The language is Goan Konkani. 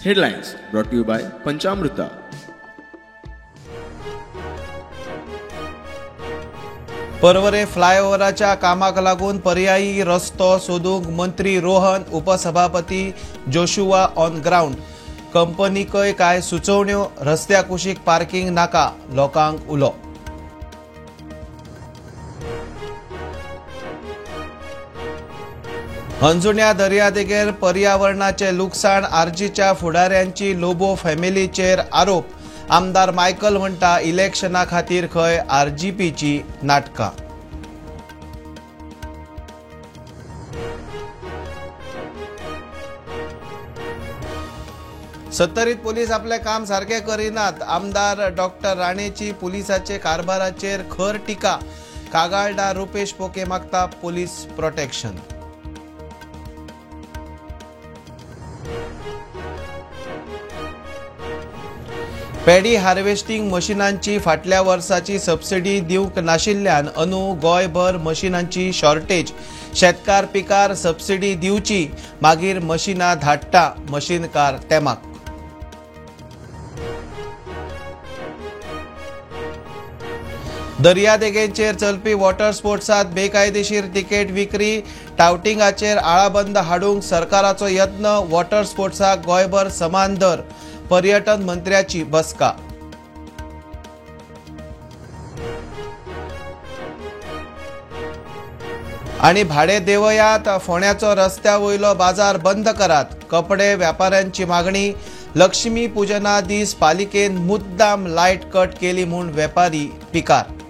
Headlines brought to you by Panchamruta. Porvorim फ्लायओव्हराच्या कामाक लागून पर्यायी रस्तो सोदूंक मंत्री रोहन, उपसभापती जोशुआ ऑन ग्रावंड. कंपनीकय कांय सुचोवण्यो, रस्त्या कुशीक पार्किंग नाका, लोकांक उलो. हंजुण्या दर्यादेगेर पर्यावरणाचें लुकसाण, आरजीच्या फुडाऱ्यांची लोबो फॅमिलीचेर आरोप. आमदार मायकल म्हणटा इलेक्शना खातीर खंय आरजीपीची नाटकां. सत्तरीत पुलीस आपलें काम सारकें करिनात, आमदार डॉक्टर राणेची पुलिसाचे कारभाराचेर खर टिका. कागाळदार रुपेश पोके मागता पुलीस प्रोटेक्शन. पेडी हार्वेस्टिंग मशिनांची फाटल्या वर्साची सबसिडी दिवंक नाशिल्ल्यान अंदू गोंयभर मशिनांची शॉर्टेज. शेतकार पिकार सबसिडी दिवची, मागीर मशिनां धाडटा मशीनकार तेमाक. दर्यादेगेंचेर चलपी वॉटर स्पोर्ट्सांत बेकायदेशीर तिकेट विक्री, टावटिंगाचेर आळाबंद हाडूंक सरकाराचो यत्न. वॉटर स्पोर्ट्साक गोंयभर समान दर, पर्यटन मंत्र्याची बसका. आनी भाडे देवयात, फोंड्याचो रस्त्या वयलो बाजार बंद करात, कपडे व्यापाऱ्यांची मागणी. लक्ष्मी पुजना दीस पालिकेन मुद्दाम लायट कट केली म्हूण वेपारी पिकार.